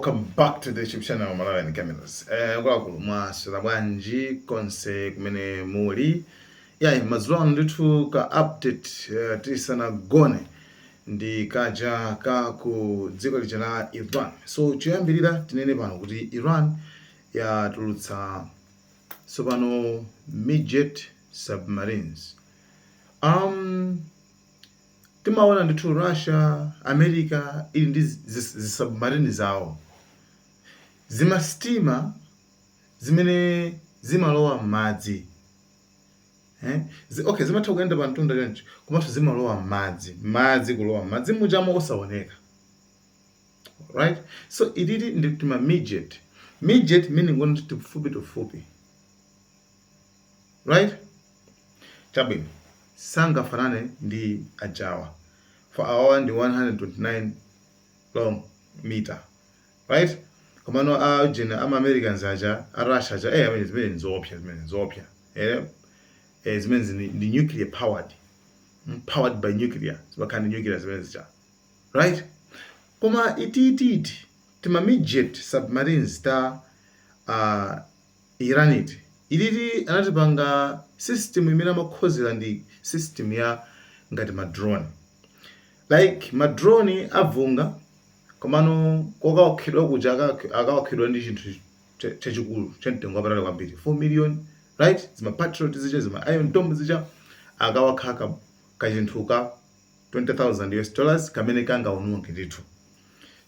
Welcome back to the YouTube channel Malawian Cameras. Akuluakulu, mwaswera bwanji konse kumene muli? Yayi, madzulo ano ndithu ka update tisanagone ndi kaja ka ku dziko lija la Iran. So choyambirira tinene pano kuti Iran yatulutsa tsopano midget submarines. Timaona ndithu Russia, America ili ndi zisubmarine zawo, zimasitima zimene zimalowa m'madzi, eh? Okay, zimatha kuyenda pa mtunda choncho, komanso zimalowa m'madzi, madzi kulowa m'madzi mujamo osaoneka, right? So ititi ndi tima midget. Midget meaning kuti tifupi tifupi, right? Chabwino, sangafanane ndi ajawa, for awawa ndi 129 long meter, right? Komano a ujena ama Americans aja, a Russia aja, amene zimene nzoopsa, zimene nzoopsa, zimene ndi nuclear powered, powered by nuclear, zimakhala ndi nuclear zimene zija, right? Koma itititi tima midget submarines ta Iran iti iliti anatipanga system imene amakhozera ndi system ya ngati ma drone, like ma drone avunga, komano kokawakhidwa kuja akawakhidwa ndi chinthu chachikulu chamtengo wapatali kwambiri, 4 million, right? Zima Patriot zija, zima Iron Dome zija, akawakha kachinthu ka 20,000 US dollars kamene kangaononge ndithu.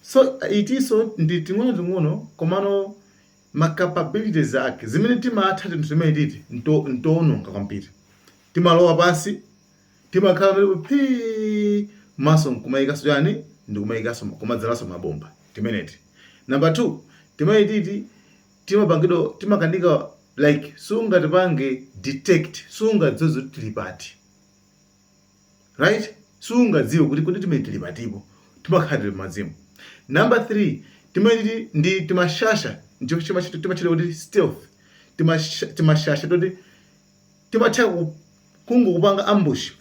So itiso ndi ting'ono ting'ono, komano ma capabilities ake zimene timatha tinthu timene titi ntoononga kwambiri. Timalowa pansi, timakhala pamenepo phii, maso nkumayikaso chani, ndikumayikaso kumadzalanso mabomba timeneti. Number 2, timene titi timapangidwa, timakanika, like sungatipange detect, sungadziwe kuti tili pati, right? Sungadziwe kuti timene tili patipo, timakhala tili m'madzimo. Number 3, timene titi ndi timashasha, ndicho timachita kuti stealth. Timashasha toti timatha kungokupanga ambush,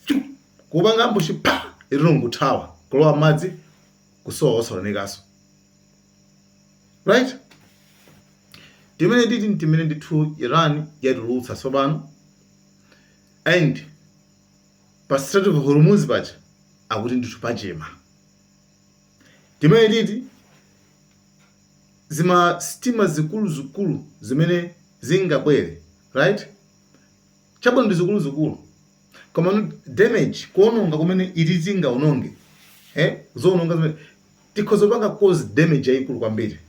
kupanga ambush pa ilo nkuthawa kulowa madzi, kusowa osaonekanso, right? Timene titi timene ndithu Iran yatulutsa tsopano, and pa Strait of Hormuz paja akuti ndithu pachema. Timene titi zima sitima zikuluzikulu zimene zingabwere, right? Chabwino, ndi zikuluzikulu, koma damage, kuononga kumene iti zingaononge, zoononga zimene tikhoza kupanga cause damage yayikulu kwambiri.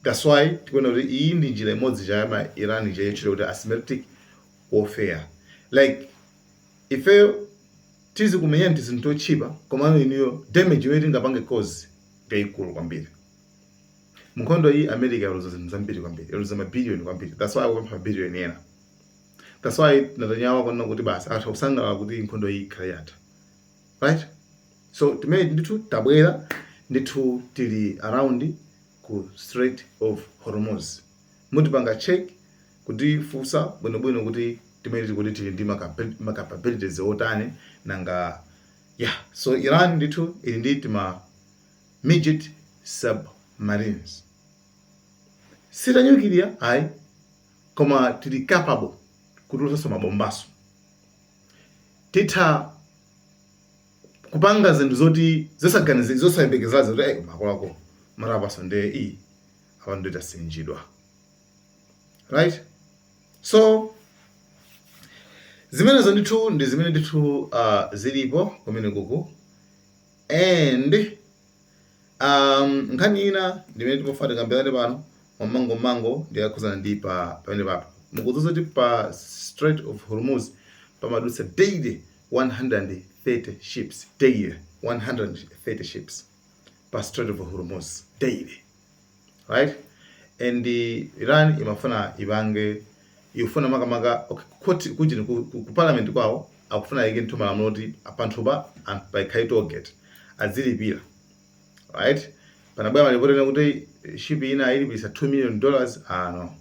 That's why tikuona kuti iyi ndi njira imodzi chayama Iran chayitchula kuti asymmetric warfare, like ifeyo tizikumenyani tizinthu tochipa, komano inuyo damage imene tingapange cause ngayikulu kwambiri. Munkhondo iyi America yaluza zinthu zambiri kwambiri, yaluza mabiliyoni kwambiri. That's why akupempha mabiliyoni ena. That's why Netanyahu akuona kuti basi atha kusangalala kuti nkhondo iyi ikhale yatha, right? So timene ndithu tabwera ndithu tili around ku Strait of Hormuz, mutipanga check kutifunsa bwinobwino kuti timene tili kuti tili ndi ma capabilities otani nanga. Yeah, so Iran ndithu ili ndi tima midget submarines, sita nuclear ayi, koma tili capable kutulutsanso mabombaso. Titha kupanga zinthu zoti zosaganiza, zosayembekezera, zoti makolo marapaso nde iyi apa ndo tasinjidwa, right? So zimenezo ndithu ndi zimene ndithu zilipo kumene kuku. And nkhani ina ndimene timafuna tikambirane pano mamango mango ndiyakhuzana ndi pa pamene papo mukudziwa kuti pa Strait of Hormuz pamadutsa daily 130 ships, daily 130 ships pa Strait of Hormuz daily, right? And Iran imafuna ipange, ikufuna makamaka, okay, koti kuchini ku parliament kwawo akufuna ayike nthu malamulo kuti panthupa anthu pakhale toll gate azilipira, right? Panabwera malipoti ena kuti ship ina ayilipirisa $2 million. Ah no,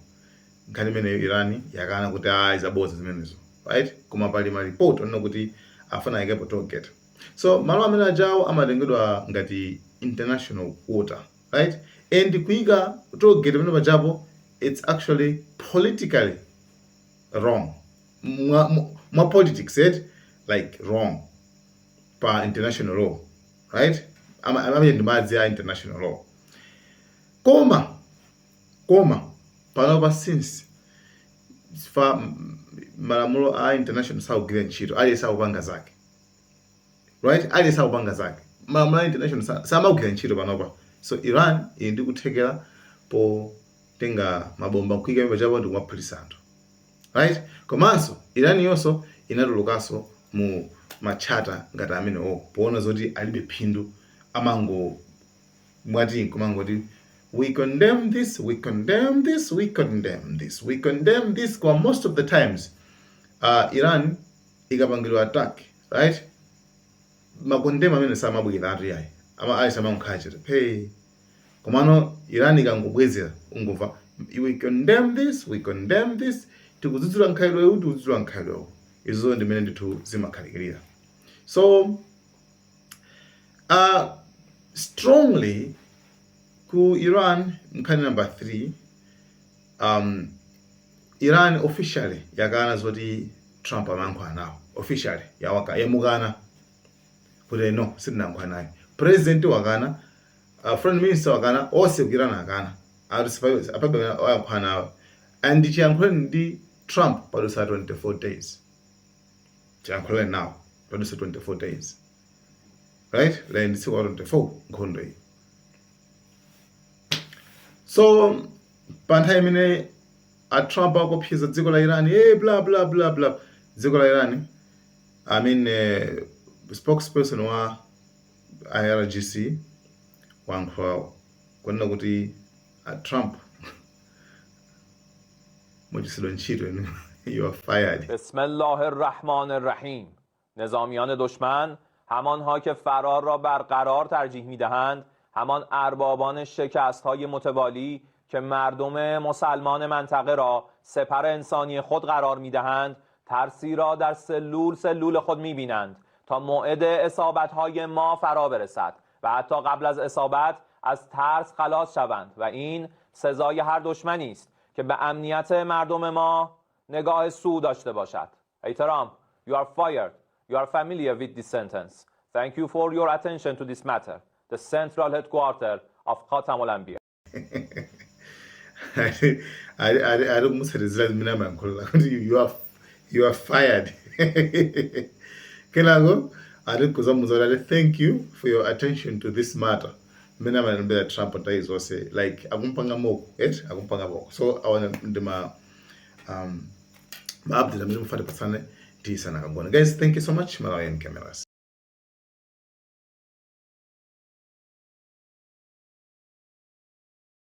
nkhani imeneyo Iran yakana kuti ah, izabodza zimenezo, right? Koma pali malipoti onena kuti afuna ayikepo toll gate. So malo amene ajawo amatengedwa ngati international water, right? And kuyika toll gate pamene pajapo, it's actually politically wrong mwa politics, it like wrong pa international law, right? Amene ndi madzi a international law. Koma panopa, since fa malamulo a international sakugwira ntchito, aliyense akupanga zake, right? Aliyense akupanga zake. Malamulo a international samagwira ntchito panopa. So Iran ili ndi kuthekera potenga mabomba nkuyika pachapo ndi kumaphulitsa anthu, right? Komanso Iran yonso inatulukanso mu ma charter ngati amenewo poona zoti alibe phindu. Amango mwati kumangoti, "We condemn this, we condemn this, we condemn this, we condemn this." Kwa most of the times, Iran ikapangidwa attack, right, ma condemn amene samabwera atu yayi, ama ayi samankhala chete pay. Komano Iran ikangobwezera, ungomva, "We condemn this, we condemn this, tikudzudzula nkhalidwe uwu, tikudzudzula nkhalidwe uwu." Izo ndimene ndithu zimakhalikirira. So strongly ku Iran, nkhani number 3, Iran officially yakana zoti Trump amayankhula nawo. Officially yawaka yamukana kuti no, sitinayankhula naye. President wakana, foreign minister wakana, onse ku Iran akana, ati apabe wayankhula nawo. And chiyankhuleni ndi Trump padusa 24 days, chiyankhuleni nawo padusa 24 days, right? Lero ndi tsiku la 24 nkhondo iyi. So pa nthawi imene a Trump akupsyiza dziko la Iran, hey, bla bla bla bla, dziko la Iran, I mean, spokesperson wa IRGC wayankhula kunena kuti a Trump, muchotsedwa ntchito inu, you are fired. بسم الله الرحمن الرحیم. نظامیان دشمن، همانها که فرار را برقرار ترجیح میدهند، همان اربابان شکست های متوالی که مردم مسلمان منطقه را سپر انسانی خود قرار میدهند، ترسی را در سلول سلول خود میبینند تا موعد اصابت های ما فرا برسد و حتی قبل از اصابت از ترس خلاص شوند و این سزای هر دشمنی است که به امنیت مردم ما نگاه سوء داشته باشد. Hey Trump, you are fired. You are familiar with this sentence. Thank you for your attention to this matter. The central headquarter of Khatam al-Anbiya. Ali kumutsatizira zimene amayankhulira kuti you are fired. Kenako ali kuzamuza kuti ali, "Thank you for your attention to this matter." Mmene amalembera Trump nthawi zonse, like akumpanga mock et akumpanga mock. So awana ndi ma update amene mufati patsane tisanakagona. Guys, thank you so much. Malawian Cameras.